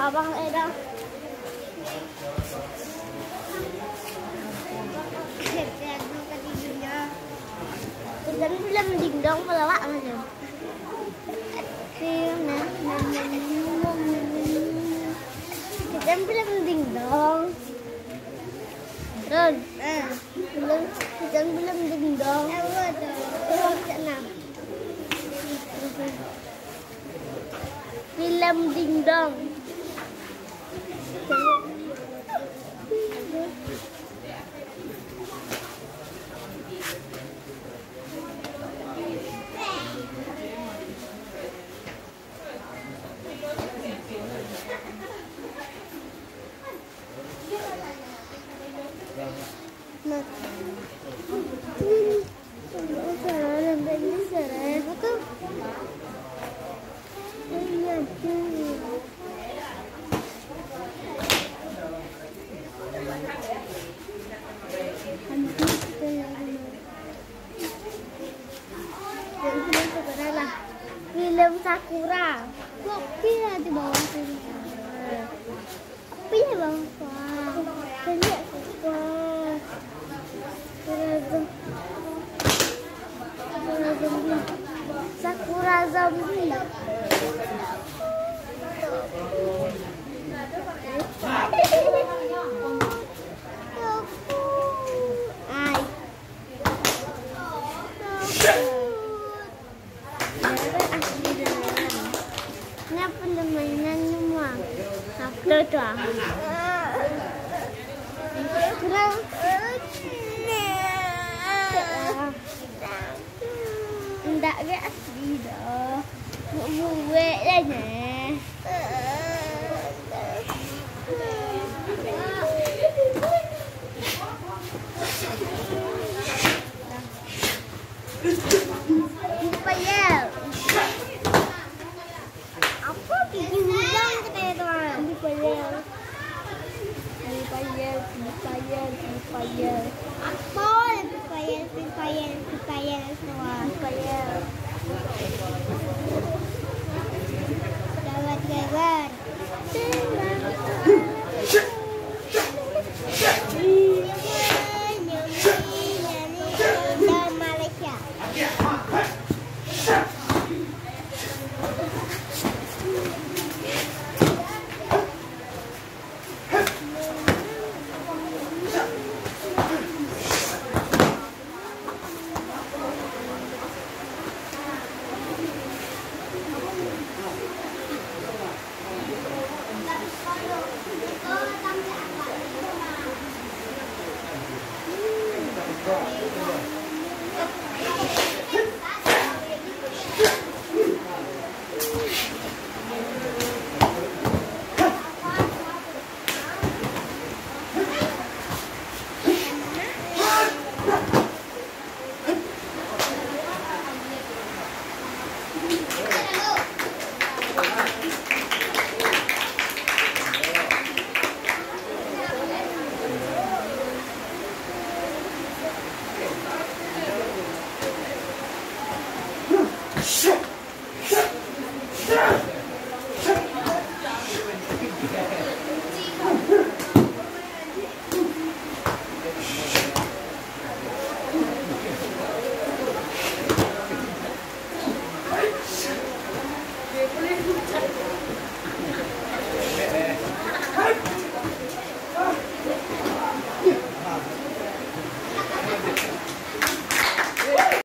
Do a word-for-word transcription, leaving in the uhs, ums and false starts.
Abang Eda. Kita bilang dingdong, pelawak aja. Kita bilang dingdong. Ron, eh, bilang, kita bilang dingdong. Terus sana. Film dingdong. Film Sakura. Kopi lah di bawah sini. Kopi lah bawah. Wah, banyak Sakura. Sakura zombie. Sakura zombie. Ai. Ini apa namanya semua? Apa tu ah? Kurang. Ndak ke asli doh. Buek-buek lah nyo. Apa gigi udang katanya tu, ah? Free Fire. Free Fire, Free Fire, Free Fire. Apa? Free Fire, Free Fire, Free Fire semua. Free Fire.